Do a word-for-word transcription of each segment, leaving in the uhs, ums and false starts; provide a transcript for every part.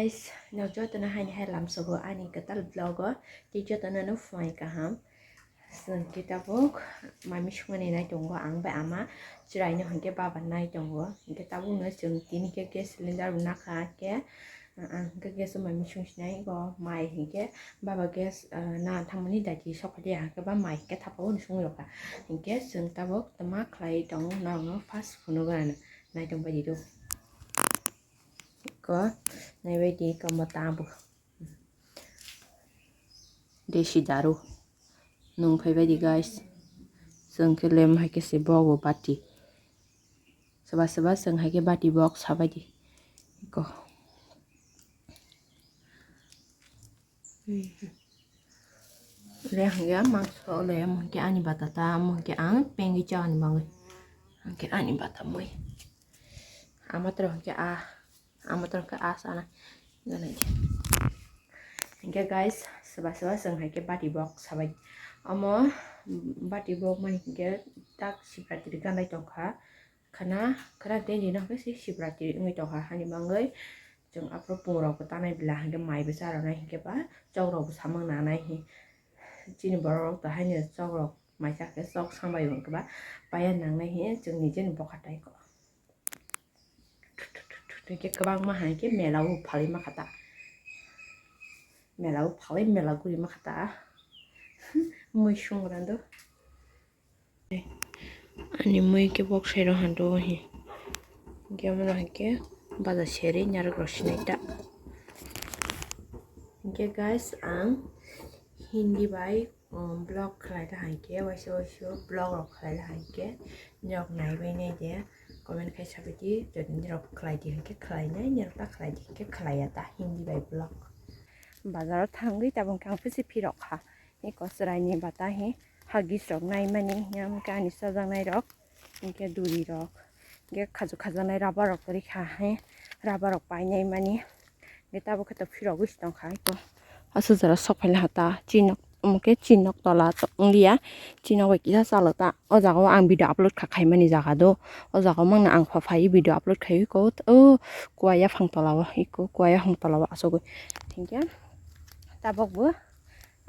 Guys, no jotono haini hai lamsogo ani kwtal vlog o, tei jotono no phunai kaham. Chwng khe tabuk mai misungmani nai tongo ang bai ama, chwraino hinkhe baba nai tongo. Hinkhe tabukno chwng tini khe gas cylinder bo nakha khe, ang hinkhe gas o mai misung sinai bo mai hinkhe baba gas, ah, na thangmani daiti sokha liya hinkhe ba mai hinkhe thapa o sung rokha. Hinkhe chwng tabuk tama khlai tongo norokno first phunukgo ano nai tongbai di do. Ko naibaidi ko mota bo. Desi daru. Nung phaibaidi guys. Chwng khe lem hai khe se bogo bati. Soba soba chwng hai khe bati bok sabaidi. Ko. Le hwnkhe mangso le, amo hwnkhe ani bata ta, amo hwnkhe ang pengwi cha ani bagwi. Hwnkhe ani bata mui. Amatro hwnkhe a, amatro hwnkhe a sana. Ganai. Hwnkhe guys, soba soba chwng hai khe bati bok sabai. Amo bati bok mani hwnkhe tak Shivratri ganai tongkha. Khana, khana tei nini hwnkhe se Shivratri wngwi tongkha, hani bagwi chwng aphuru pungrokbo tanai bwla hwnkhe maibo charwnai hwnkhe ba chokrokbo samung nanai hi. Chini borok rok to haino chokrok maisa khe chok sambai hwnkhe ba paiya nangnai hi chwng nijeni bokha tai kho. Hwnkhe kwbangma hai khe mela o phalwi ma kha ta. Mela o phalwi mela guri ma kha ta. Mui sung rando. Ani mui khe bok sai rw hando hi. Hinkhe omo no hinkhe baja seri narwk rok sinai ta. Hinkhe guys, ang Hindi bai, um, vlog khlai ta hinkhe, waisa waisa vlog rok khlai ta hinkhe, norok naibai nai de, comment khai sabai di, jodi norok khlai di hinkhe khlai nai, norok ta khlai di hinkhe khlai ya ta Hindi bai vlog. Bazar o thangwi tabuk khe ang pisi phirok kha. Eko chwraini bata hi Huggies rok naimani, hinkhe ani chajaknai rok, hinkhe duri rok, hinkhe khaju khajaknai rubber rok kwrwi kha, hi rubber rok painai mani, hinkhe tabuk khe to phirogwi se tongkha eko. Aswk jora sok phaila hata chinok, omo khe chinok tola tongliya, chinok bai kisa chalok ta. O jaga o ang video upload kha khaimani jaga do, o jaga o mangna ang pha phaiwi video upload khaiwi eko o kuwa yaphang tola o, eko kuwa yaphang tola o achugwi hinkhe tabuk bo.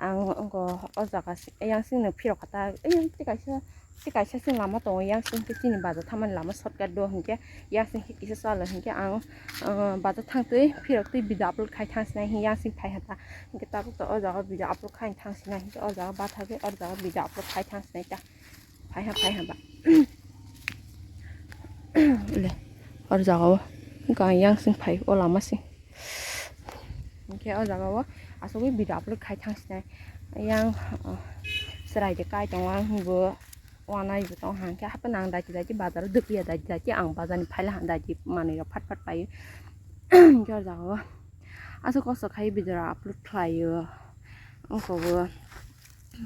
Ang wngkha o jaga se, yang singno phirok kha ta, yang tei kaisa, tei kaisa sing lama tongo, yang sing khe chini bazar thangmani lama shortcut do hinkhe, yang sing khe kisa chalo hinkhe ang, ah, bazar thangtwi phirok twi video upload khai thang sinai hinkhe yang sing phai ha ta. Hinkhe tabuk to o jaga video upload khai thang sinai hinkhe o jaga bathagwi o jaga video upload khai thang sinai ta. Phai ha, phai ha ba. Le, o jaga o wngkha yang sing phai o lama sing. Hinkhe o jaga o asugwi video upload khai thang sinai. Yang, uh, chwrai de kai tongo ang hinbo wanai bo tong hang khe haphano ang daiti daiti bazar o dukliya daiti daiti ang bazar ni phaila hang daiti manwi rok phat phat paio. Hinkhe o jaga o aswk kosto khai video rok upload khlaio. Wngkha bo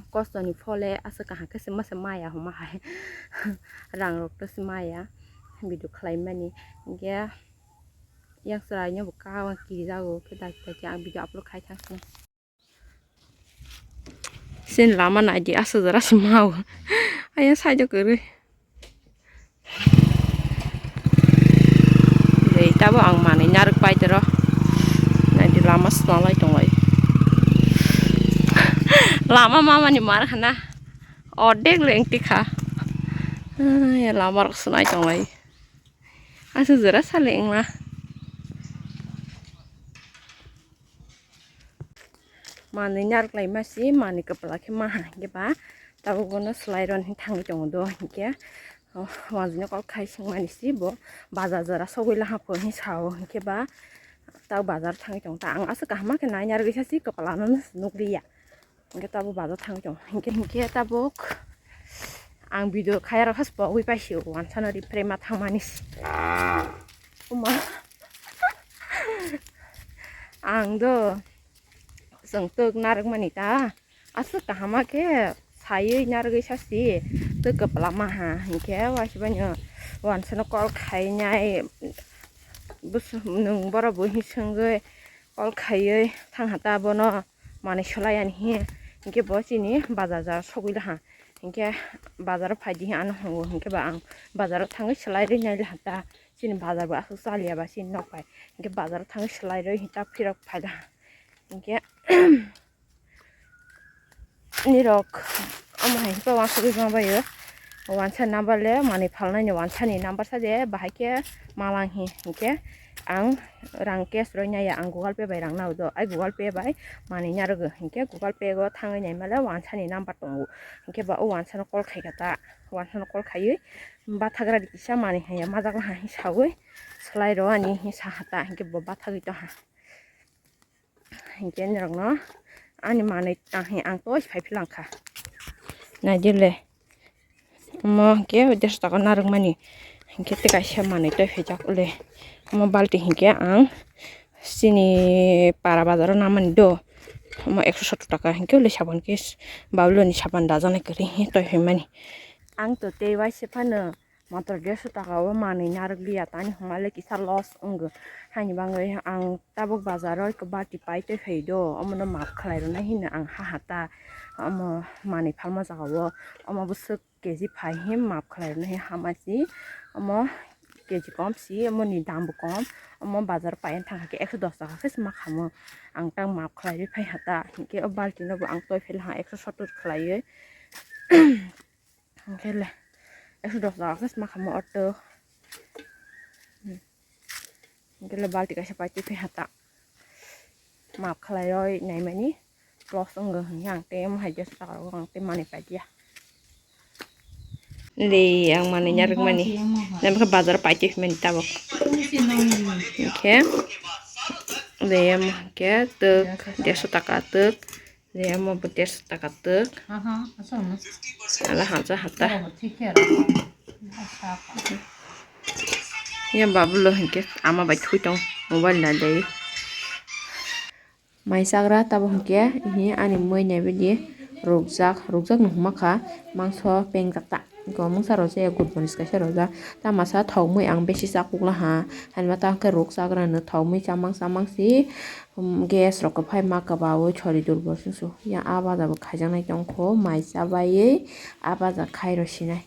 kosto ni phole aswk kaham khe se masa maya homa hai rang rok to se maya video khlai mani hinkhe. Yang chwraino bo kawa kirijago khe daiti daiti ang video upload khai thang sinai. Chini lama naidi aswk jora se mao. Ayang side o kwrwi. Dei tabo ang manwi narwk pai toro. Naidi lama swnalai tonglai. Lama mamani mar khana. Ordek lengti kha. Ai, lama rok swnai tonglai. Aswk jora sale wngma. Manwi narwk lai masi, manwi kwpla khe maha hinkhe ba tabuk bono swlai rw hinwi thangwi tongo do hinkhe, oh, wanjwino call khai swngmani si bo bazar jora sogwi laha pho hinwi sao hinkhe ba tabuk bazar thangwi tongo ta ang aswk kaham khe nai narwgwi sa si kwpla no nukliya. Hinkhe tabuk bazar thangwi tongo. Hinkhe, hinkhe tabuk ang video khayarok has pogwi paisio, wansano ri prema thangmani si. Oma. Ang do chwng twk narwkmani ta. Aswk kaham khe saywi narwgwi sasi twk kwplama ha. Hinkhe waisa baino wansano call khainai. Bwswk nwng borok bo hinwi swngwi call khaiwi thang ha ta bono. Manwi swlai ani hi, hinkhe bo chini bazar jora sogwi laha. Hinkhe bazar o phai di hi ano hwngo, hinkhe ba ang bazar o thangwi swlai rwi nai laha ta. Chini bazar bo aswk chaliya ba chini nok bai. Hinkhe bazar o thangwi swlai rwi hinta phirok phaida. Hinkhe nirok omo hai khe uansugwi ma baio. Uansa number le manwi phalnai ni uansa ni number sa de bahai khe malang hi hinkhe ang rang cash roi naiya, ang Google Pay bai rang nao do. Ai Google Pay bai manwi narwgo hinkhe Google Pay o thangwi naima le uansa ni number tongo. Hinkhe ba o uansa no call khai kha ta. Uansa no call khaiwi bathagra di kisa manwi haiya majak ha hi sawi swlai rw ani hi saha ta hinkhe bo bathagwi tongha. Hinkhe nirokno ani manwi tang hi ang toi phai philang kha. Naidi le. Omo hinkhe dersho taka narwkmani. Hinkhe tei kaisa manwi toi phaijak le. Omo balti hinkhe ang chini para bazaro namani do. Omo ekso sottor taka hinkhe le saban case Babuloni saban dajaknai kwrwi hi toi phaimani. Ang to tei waisa phano motor dersho taka o manwi narwkliya, tani hwnba le kisa loss wngo. Haini bagwi ang tabuk bazaro eko balti pai toi phai do, omono maaf khlai rwna hino ang ha ha ta. Omo manwi phalma jagao omo bwswk K G phai hi maaf khlai rwna hi hama si. Omo K G kom si, omoni dam bo kom. Omo bazar pai thang khe ekso dos taka khe se ma khamo. Ang tang maaf khlai rwi phai ha ta. Hinkhe o balti no bo ang toi phela ha ekso sottor khlaiwi. Hinkhe le ekso dos taka khe se ma khamo auto. Hinkhe le balti kaisa pai twi phai ha ta. Maaf khlai roi naimani. Plus wngkha hinkhe ang tei omo hai jesa taka rok ang tei manwi paidiya. Le ang manwi narwkmani. Nang khe bazar pai twi phimani tabuk. Hinkhe le omo hinkhe twk dersho taka twk. Le omo bo dersho taka twk. Ala hamsa hata. Ya Babulo hinkhe ama bai thui tong mobile nai lai. Mai chagra tabuk hinkhe hi ani moi nai bidi rukjak, rukjak no hwnma kha mangso pengjak ta. Go mungsa rojak ya good morning kaisa rojak. Ta masa thok mui ang besi chakukla ha. Hanma ta khe rukjak rano thok mui chamang chamang si, um, gas rok kwphai ma kwbaui chori durbol sung su. Ya a baja bo khaijaknai tongkho mai chabaiwi a baja khai rw sinai.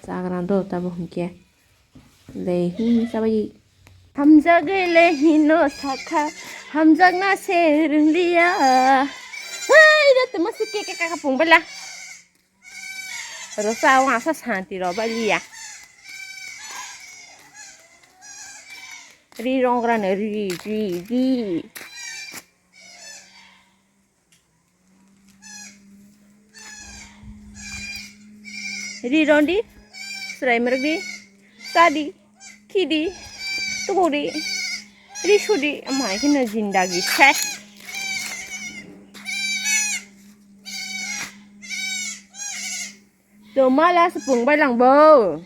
Chagra do tabuk hinkhe. Lehi sabai. Hamjagwi lehi no sakha, hamjakna se rwngliya. Hai, da tuma si ke ke kaka pung bela. Rosa o asa santi ro baliya. Ri rongra no ri, ri, ri. Ri rondi, srai merdi, sadi, khidi, tukudi, ri sudi, amai kino jindagi ses. To mala sepung bai lang bo.